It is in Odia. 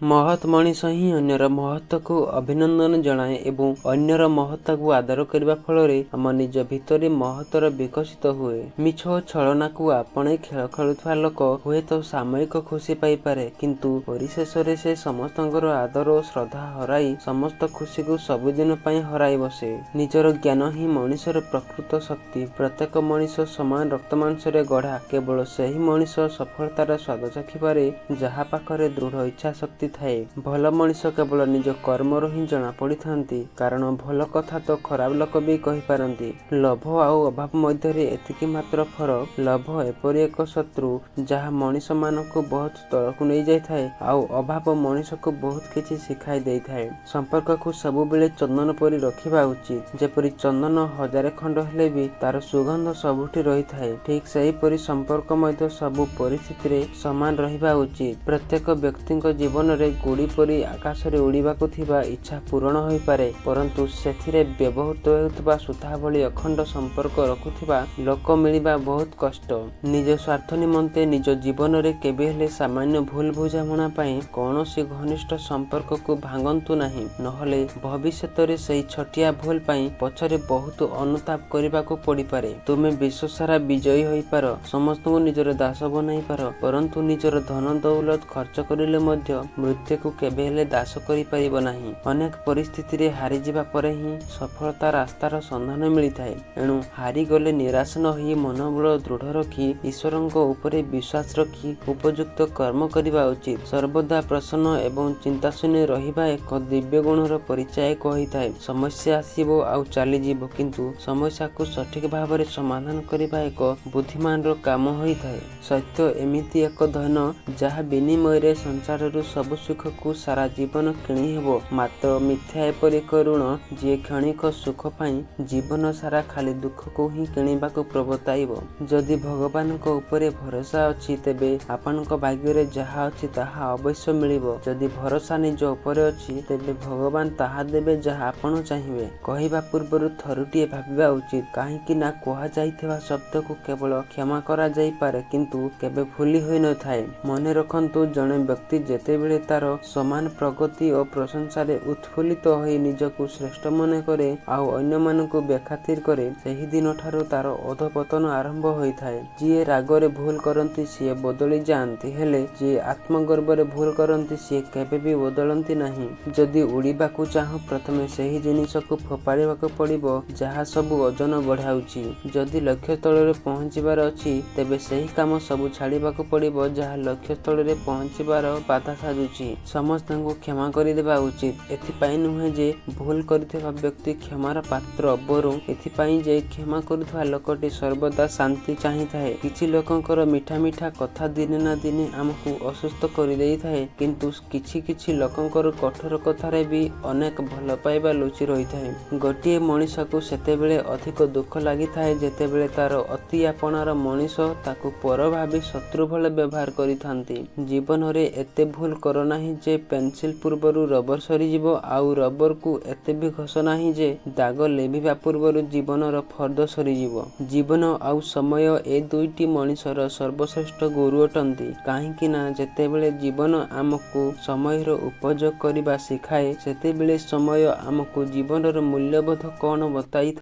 ମହତ୍ ମଣିଷ ହିଁ ଅନ୍ୟର ମହତ୍ତ୍ୱକୁ ଅଭିନନ୍ଦନ ଜଣାଏ ଏବଂ ଅନ୍ୟର ମହତ୍ତାକୁ ଆଦର କରିବା ଫଳରେ ଆମ ନିଜ ଭିତରେ ମହତ୍ତର ବିକଶିତ ହୁଏ। ମିଛ ଓ ଛଳନାକୁ ଆପଣେଇ ଖେଳ ଖେଳୁଥିବା ଲୋକ ହୁଏତ ସାମୟିକ ଖୁସି ପାଇପାରେ, କିନ୍ତୁ ପରିଶେଷରେ ସେ ସମସ୍ତଙ୍କର ଆଦର ଓ ଶ୍ରଦ୍ଧା ହରାଇ ସମସ୍ତ ଖୁସିକୁ ସବୁଦିନ ପାଇଁ ହରାଇ ବସେ। ନିଜର ଜ୍ଞାନ ହିଁ ମଣିଷର ପ୍ରକୃତ ଶକ୍ତି। ପ୍ରତ୍ୟେକ ମଣିଷ ସମାନ ରକ୍ତମାଂସରେ ଗଢ଼ା, କେବଳ ସେହି ମଣିଷ ସଫଳତାର ସ୍ୱାଦ ଚାଖିପାରେ ଯାହା ପାଖରେ ଦୃଢ଼ ଇଚ୍ଛାଶକ୍ତି ଥାଏ। ଭଲ ମଣିଷ କେବଳ ନିଜ କର୍ମରୁ ହିଁ ଜଣା ପଡ଼ିଥାନ୍ତି, କାରଣ ଭଲ କଥା ତ ଖରାପ ଲୋକ ବି କହିପାରନ୍ତି। ଲୋଭ ଆଉ ଅଭାବ ମଧ୍ୟରେ ଏତିକି ମାତ୍ର ଫରକ, ଲୋଭ ଏପରି ଏକ ଶତ୍ରୁ ଯାହା ମଣିଷମାନଙ୍କୁ ବହୁତ ତଳକୁ ନେଇଯାଇଥାଏ, ଆଉ ଅଭାବ ମଣିଷକୁ ବହୁତ କିଛି ଶିଖାଇ ଦେଇଥାଏ। ସମ୍ପର୍କକୁ ସବୁବେଳେ ଚନ୍ଦନ ପରି ରଖିବା ଉଚିତ। ଯେପରି ଚନ୍ଦନ ହଜାରେ ଖଣ୍ଡ ହେଲେ ବି ତାର ସୁଗନ୍ଧ ସବୁଠି ରହିଥାଏ, ଠିକ୍ ସେହିପରି ସମ୍ପର୍କ ମଧ୍ୟ ସବୁ ପରିସ୍ଥିତିରେ ସମାନ ରହିବା ଉଚିତ। ପ୍ରତ୍ୟେକ ବ୍ୟକ୍ତିଙ୍କ ଜୀବନରେ ଗୁଡ଼ି ପରି ଆକାଶରେ ଉଡ଼ିବାକୁ ଥିବା ଇଚ୍ଛା ପୂରଣ ହୋଇପାରେ, ପରନ୍ତୁ ସେଥିରେ ବ୍ୟବହୃତ ହେଉଥିବା ସୂତା ଭଳି ଅଖଣ୍ଡ ସମ୍ପର୍କ ରଖୁଥିବା ଲୋକ ମିଳିବା ବହୁତ କଷ୍ଟ। ନିଜ ସ୍ୱାର୍ଥ ନିମନ୍ତେ ନିଜ ଜୀବନରେ କେବେ ହେଲେ ସାମାନ୍ୟ ଭୁଲ ବୁଝାମଣା ପାଇଁ କୌଣସି ଘନିଷ୍ଠ ସମ୍ପର୍କକୁ ଭାଙ୍ଗନ୍ତୁ ନାହିଁ, ନହେଲେ ଭବିଷ୍ୟତରେ ସେହି ଛୋଟିଆ ଭୁଲ ପାଇଁ ପଛରେ ବହୁତ ଅନୁତାପ କରିବାକୁ ପଡ଼ିପାରେ। ତୁମେ ବିଶ୍ୱସାରା ବିଜୟୀ ହୋଇପାର, ସମସ୍ତଙ୍କୁ ନିଜର ଦାସ ବନାଇପାର, ପରନ୍ତୁ ନିଜର ଧନ ଦୌଲତ ଖର୍ଚ୍ଚ କରିଲେ ମଧ୍ୟ ମୃତ୍ୟୁକୁ କେବେ ହେଲେ ଦାସ କରିପାରିବ ନାହିଁ। ଅନେକ ପରିସ୍ଥିତିରେ ହାରିଯିବା ପରେ ହିଁ ସଫଳତା ରାସ୍ତାର ସନ୍ଧାନ ମିଳିଥାଏ। ଏଣୁ ହାରିଗଲେ ନିରାଶ ନ ହୋଇ ମନୋବଳ ଦୃଢ଼ ରଖି ଈଶ୍ୱରଙ୍କ ଉପରେ ବିଶ୍ୱାସ ରଖି ଉପଯୁକ୍ତ କର୍ମ କରିବା ଉଚିତ। ସର୍ବଦା ପ୍ରସନ୍ନ ଏବଂ ଚିନ୍ତାଶୂନ୍ୟ ରହିବା ଏକ ଦିବ୍ୟ ଗୁଣର ପରିଚାୟକ ହୋଇଥାଏ। ସମସ୍ୟା ଆସିବ ଆଉ ଚାଲିଯିବ, କିନ୍ତୁ ସମସ୍ୟାକୁ ସଠିକ ଭାବରେ ସମାଧାନ କରିବା ଏକ ବୁଦ୍ଧିମାନର କାମ ହୋଇଥାଏ। ସତ୍ୟ ଏମିତି ଏକ ଧନ ଯାହା ବିନିମୟରେ ସଂସାରରୁ ସବୁ ସୁଖକୁ ସାରା ଜୀବନ କିଣିହେବ, ମାତ୍ର ମିଥ୍ୟା ଏପରି ଏକ ଋଣ ଯିଏ କ୍ଷଣିକ ସୁଖ ପାଇଁ ଜୀବନ ସାରା ଖାଲି ଦୁଃଖକୁ ହିଁ କିଣିବାକୁ ପ୍ରବର୍ତ୍ତାଇବ। ଯଦି ଭଗବାନଙ୍କ ଉପରେ ଭରସା ଅଛି, ତେବେ ଆପଣଙ୍କ ଭାଗ୍ୟରେ ଯାହା ଅଛି ତାହା ଅବଶ୍ୟ ମିଳିବ। ଯଦି ଭରସା ନିଜ ଉପରେ ଅଛି, ତେବେ ଭଗବାନ ତାହା ଦେବେ ଯାହା ଆପଣ ଚାହିଁବେ। କହିବା ପୂର୍ବରୁ ଥରୁଟିଏ ଭାବିବା ଉଚିତ, କାହିଁକି ନା କୁହାଯାଇଥିବା ଶବ୍ଦକୁ କେବଳ କ୍ଷମା କରାଯାଇପାରେ, କିନ୍ତୁ କେବେ ଭୁଲି ହୋଇନଥାଏ। ମନେ ରଖନ୍ତୁ, ଜଣେ ବ୍ୟକ୍ତି ଯେତେବେଳେ ତାର ସମାନ ପ୍ରଗତି ଓ ପ୍ରଶଂସାରେ ଉତ୍ଫୁଲ୍ଲିତ ହୋଇ ନିଜକୁ ଶ୍ରେଷ୍ଠ ମନେ କରେ ଆଉ ଅନ୍ୟମାନଙ୍କୁ ବେଖାତିର କରେ, ସେହି ଦିନଠାରୁ ତାର ଅଧୋପତନ ଆରମ୍ଭ ହୋଇଥାଏ। ଯିଏ ରାଗରେ ଭୁଲ କରନ୍ତି ସିଏ ବଦଳି ଯାଆନ୍ତି, ହେଲେ ଯିଏ ଆତ୍ମଗର୍ବରେ ଭୁଲ କରନ୍ତି ସିଏ କେବେ ବି ବଦଳନ୍ତି ନାହିଁ। ଯଦି ଉଡ଼ିବାକୁ ଚାହଁ, ପ୍ରଥମେ ସେହି ଜିନିଷକୁ ଫୋପାଡ଼ିବାକୁ ପଡ଼ିବ ଯାହା ସବୁ ଓଜନ ବଢ଼ାଉଛି। ଯଦି ଲକ୍ଷ୍ୟସ୍ଥଳରେ ପହଞ୍ଚିବାର ଅଛି, ତେବେ ସେହି କାମ ସବୁ ଛାଡ଼ିବାକୁ ପଡ଼ିବ ଯାହା ଲକ୍ଷ୍ୟସ୍ଥଳରେ ପହଞ୍ଚିବାର ବାଧା ସାଜୁଛି। ସମସ୍ତଙ୍କୁ କ୍ଷମା କରିଦେବା ଉଚିତ, ଏଥିପାଇଁ ନୁହେଁ ଯେ ଭୁଲ କରିଥିବା ବ୍ୟକ୍ତି କ୍ଷମାର ପାତ୍ର, ବରଂ ଏଥିପାଇଁ ଯେ କ୍ଷମା କରୁଥିବା ଲୋକଟି ସର୍ବଦା ଶାନ୍ତି ଚାହିଁଥାଏ। କିଛି ଲୋକଙ୍କର ମିଠା ମିଠା କଥା ଦିନେ ନା ଦିନେ ଆମକୁ ଅସୁସ୍ଥ କରିଦେଇଥାଏ, କିନ୍ତୁ କିଛି କିଛି ଲୋକଙ୍କର କଠୋର କଥାରେ ବି ଅନେକ ଭଲ ପାଇବା ଲୁଚି ରହିଥାଏ। ଗୋଟିଏ ମଣିଷକୁ ସେତେବେଳେ ଅଧିକ ଦୁଃଖ ଲାଗିଥାଏ ଯେତେବେଳେ ତାର ଅତି ଆପଣାର ମଣିଷ ତାକୁ ପର ଭାବି ଶତ୍ରୁ ଭଳି ବ୍ୟବହାର କରିଥାନ୍ତି। ଜୀବନରେ ଏତେ ଭୁଲ କର ନାହିଁ ଯେ ପେନସିଲ ପୂର୍ବରୁ ରବର ସରିଯିବ, ଆଉ ରବରକୁ ଏତେ ବି ଘଷ ନାହିଁ ଯେ ଦାଗ ଲିଭିବା ପୂର୍ବରୁ ଜୀବନର ଫର୍ଦ୍ଦ ସରିଯିବ। ଜୀବନ ଆଉ ସମୟ ଏ ଦୁଇଟି ମଣିଷର ସର୍ବଶ୍ରେଷ୍ଠ ଗୁରୁ ଅଟନ୍ତି, କାହିଁକି ନା ଯେତେବେଳେ ଜୀବନ ଆମକୁ ସମୟର ଉପଯୋଗ କରିବା ଶିଖାଏ, ସେତେବେଳେ ସମୟ ଆମକୁ ଜୀବନର ମୂଲ୍ୟବୋଧ କଣ ବତାଇଥାଏ।